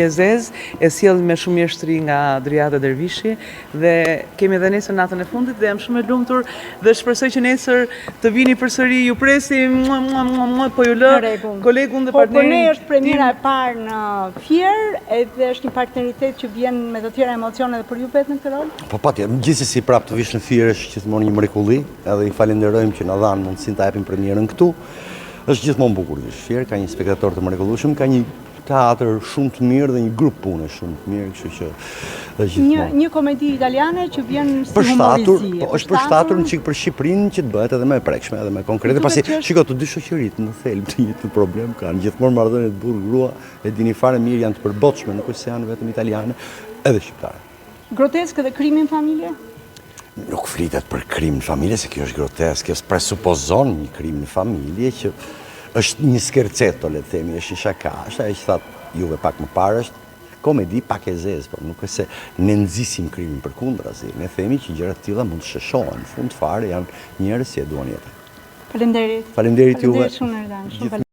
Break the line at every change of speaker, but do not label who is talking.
E zezë, e sjellë me shumë mjeshtri nga Driada Dervishi dhe kemi edhe nesër natën e fundit dhe jam shumë e lumtur dhe shpresoj që nesër të vini përsëri, ju presim, mua mua mua mua, po ju lë kolegun dhe
Po për
partnerin.
ne është premiera e parë në Fier, edhe është një partneritet që vjen me të tjera emocione edhe për ju vetë në këtë rol.
Po patjetër, gjithsesi prapë të vish në Fier është gjithmonë një mrekulli, edhe i falenderojmë që na dhanë mundësinë ta japim premierën këtu. Është gjithmonë bukur të vish në Fier, ka një spektator të mrekullueshëm, ka një teatër shumë të mirë dhe një grup pune shumë të mirë, kështu që është
Një
gjithmonë.
një komedi italiane që vjen si
Përshtatur,
humorizi.
po është përshtatur një çik për Shqipërinë që të bëhet edhe më e prekshme, edhe më konkrete,
Duket
pasi
që është-
shiko të dy shoqëritë në thelb të njëjtin problem kanë. Gjithmonë marrëdhëniet burr-grua, e dini fare mirë janë të përbotshme, nuk është se janë vetëm italiane, edhe shqiptare.
Grotesk edhe krimi në familje?
Nuk flitet për krim në familje, se kjo është grotesk, kjo presupozon një krim në familje që është një scherzetto, le të themi, është një shaka, është ajo që thatë juve pak më parë, është komedi pak e zezë, por nuk është se ne nxisim krimin përkundrazi, ne themi që gjëra të tilla mund të sheshohen, në fund fare janë njerëz që e duan jetën.
Faleminderit.
Faleminderit juve.
Faleminderit shumë Erdan, shumë
Gjithë
faleminderit.